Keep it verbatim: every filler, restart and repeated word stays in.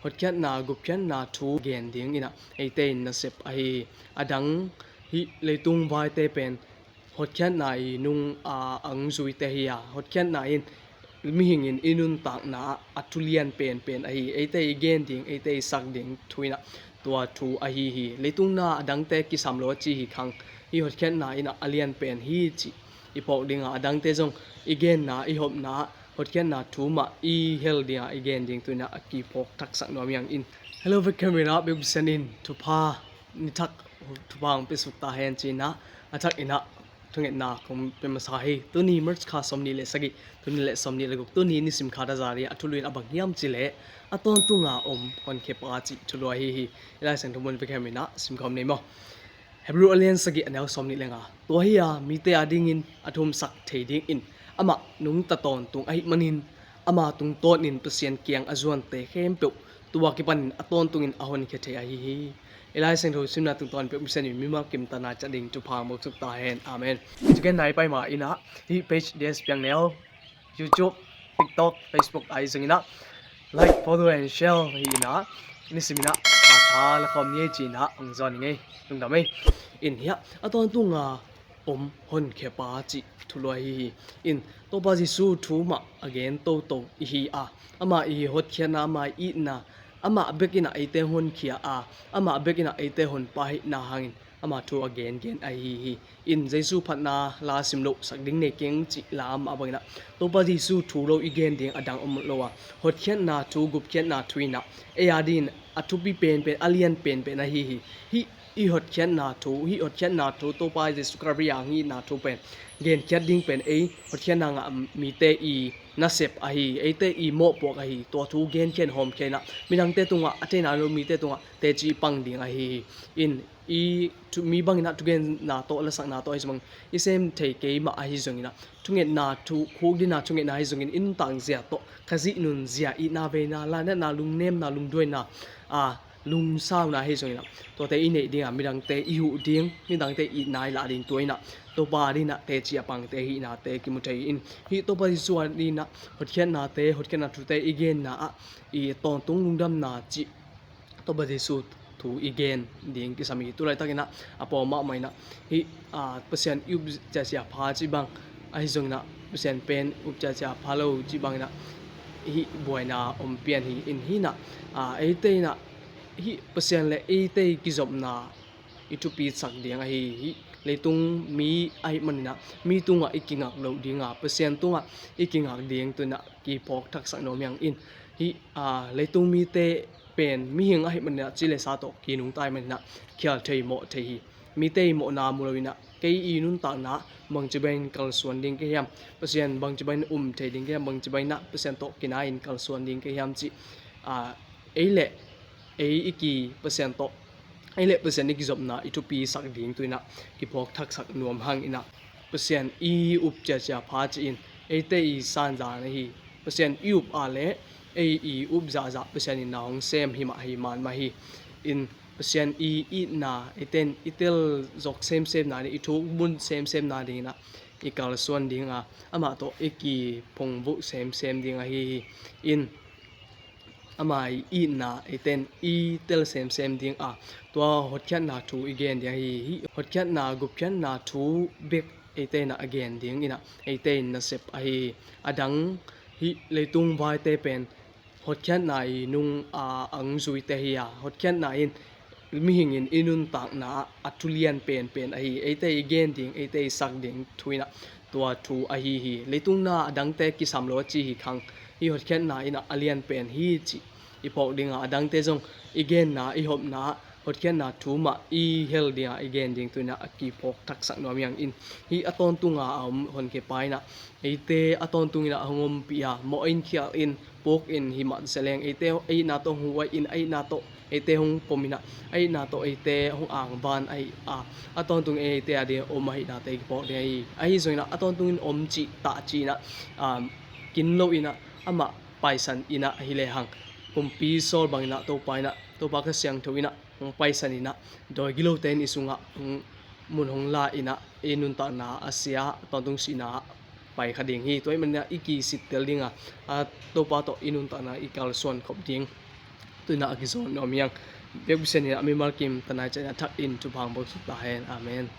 hotkhiatna, gupkhiatna thu gen ding in ah eite in nasep ahi hi. A dang hih leitung vaite pen hotkhiatna i nung a, a hong zuite hi a, hotkhiatna in mihing in i nuntakna ah a thu lian penpen ahi hi. Eite i gen ding, eite i sak ding thu in ah tua thu ahi hi. Leitung na a dangte kisam lo a ci hi khang, hih hotkhiatna in ah a lian pen hi cih i phawk ding a, a dangte zong i genna, i hopna ah hotkhiatna thu mah i hel ding a, i gen ding thu in ah a kiphawk thaksak nuam hi hang in. Hello, vekhem in ah biakbisen in thupha, ni thak thupha hong pia suk ta hen ci in ah, a thak in ah thungetna kong pia masa hi. Tuni March kha sawmnih le sagih, tuni le sawmnih le guk, tuni nisim kha da zari a thulu in a bang hiam cih leh a tawntung a om honkhiapa cih thulu ahi hi. I Lai Siangtho mun vekhem in ah simkhawm ni maw. Hebru a lian sagih, a neu sawmnih le nga. Tua hi a, mite a dingin a thumsak thei dingin amah nungta tawntung ahih manin, ama tungtawnin Pasian kiang a zuante khempeuh tua kipanin a tawntungin a honkhia thei ahi hi. I Lai Siangtho simna tungtawn peuh misen in mimal kimtana ciat ding thupha hong pia suk ta hen. Amen. Ciken nai pai ma in ah hih page D S Piang Neu, YouTube, TikTok, Facebook ahi zong in ah like, follow and share hi in ah, nisim in ah a tha la khawm ni ei ci in ah hong zawn ing ei. Lungdam ei. In hiah a tawntung a om honkhiapa cih thulu ahi hi. In Topa Jesu thu mah a gen toto i hi a, ama i hotkhiatna, ama i itna, amah bek in ah eite honkhia a, amah bek in ah eite honpa ahihna hangin ama thu a gengen ahi hi. In Jesu phatna la sim loh sak ding nei keng cih la mah bang in ah Topa Jesu thu lo i gen ding a dang om lo a, hotkhiatna thu, gupkhiatna thu in ah ei a dingin a thupi penpen, a lian penpen ahi hi. Hih i hotkhiatna thu, hih hotkhiatna thu, Topa Jesu Khrih a hong itna thu pen genkhiat ding pen ei hotkhiatna ngah mite i nasep ahi, eite i mawhpuak ahi. Tua thu genkhiat hawmkhia in ah midangte tungah, a theihna lo mite tungah teci i pang ding ahi hi. In i thu, mi bang in ah thugenna tawh, lasakna tawh ahi zong i sem thei kei mah ahi zong in ah thungetna thu, khukdina thungetna ahi zongin i nuntak zia tawh, Khazih nunzia, itna veina, lainatna, lungnemna, lungduaina, a, lungsauna ahi zongin ah tuate i neih ding a, midangte i huh ding, midangte itna i lah ding, tua in ah Topa a dingin ah teci a pangte ahihnate kimu thei in, hih Topa Jesu a dingin ah hotkhiatnate, hotkhiatna thute i genna ah i tawntung lungdamna cih Topa Jesu thu i gen ding kisam hi. Tu laitakin ah a pawm mahmah in ah hih, a, Pasian i up ciacia pha cih bang ahi zongin ah, Pasian pen up ciacia pha lo cih bangin ah hih buaina om pian hi. In hi in ah, a, eite in ah hih Pasian le eite i kizopna i thupisak ding ahi hi. Leitung mi ahih manin ah mi tungah i kingak loh ding a, Pasian tungah i kingak ding tu in ah kiphawk thaksak nuam hi hang in, hih, a, leitung mite pen mihing ahih manin ah, ci le sa tawh kinungta ahih manin ah khial thei, mawh thei hi. Mite i mawhna mu lo in ah kei i nuntakna bangci bangin kalsuan ding ka hiam, Pasian bangci bangin um thei ding ka hiam, bangci bangin ah Pasian tawh kina in kalsuan ding ka hiam cih, a, ei le ei i ki Pasian tawh, ei le Pasian i kizopna i thupisak ding tu in ah kiphawk thaksak nuam hang in ah, Pasian i up ciacia pha ci-in eite i sanzan ahi. Pasian i up a le ei i up zahzah Pasian in na hong sem hi mah, hi man mah hi. In Pasian i itna, eite in i tel zok semsem nading, i thuk bun semsem nading in ah i kalsuan ding a, amah tawh i kiphungvuh semsem ding ahi hi. In ama i itna eite in i tel semsem ding a, tua hotkhiatna thu i gen ding ahi hi. Hotkhiatna, gupkhiatna thu bek eite in ah a gen ding in ah eite in nasep ahi hi. A dang hih leitung vaite pen hotkhiatna i nung a, a hong zuite hi a, hotkhiatna in mihing in i nuntakna ah a thu lian penpen ahi hi. Eite i gen ding, eite i sak ding thu in ah tua thu ahi hi. Leitung na a dangte kisam lo a ci hi khang, hih hotkhiatna in ah a lian pen hi cih i phawk ding a, a dangte zong i genna, i hopna ah hotkhiatna thu mah i hel ding a, i gen ding tu in ah a kiphawk thaksak nuam hi hang in, hih a tawntung a a om honkhiapa in ah eite a tawntung in ah hong ompih a, mawh in, khial in, puk in, hi mah se leng eite, ei itna tawh hong huai in, ei itna tawh eite hong pom in ah, ei itna tawh eite hong angvan ahi a, a tawntung eite a ding om ahihnate kiphawk ding ahi. Ahi zongin ah a tawntung in om cih tah ci-in ah, um, kin lo in ah amah paisan in ah hi lehang, kumpi sawl bangin ah Topa in ah, Topa Kha Siangtho in ah hong paisan in ah, dawi gilote in i sungah hong, mun hong la in ah i nuntakna a sia, tawntung sihna ah pai kha ding hi. Tua ahih manin ah i kisittel ding a, a, Topa tawh i nuntakna i kalsuan khop ding. Tuna a kizawn nuam hi hang. Biakpiakna in a mimal kim tanai ciangin a thak in thupha hong pia ta hen. Amen.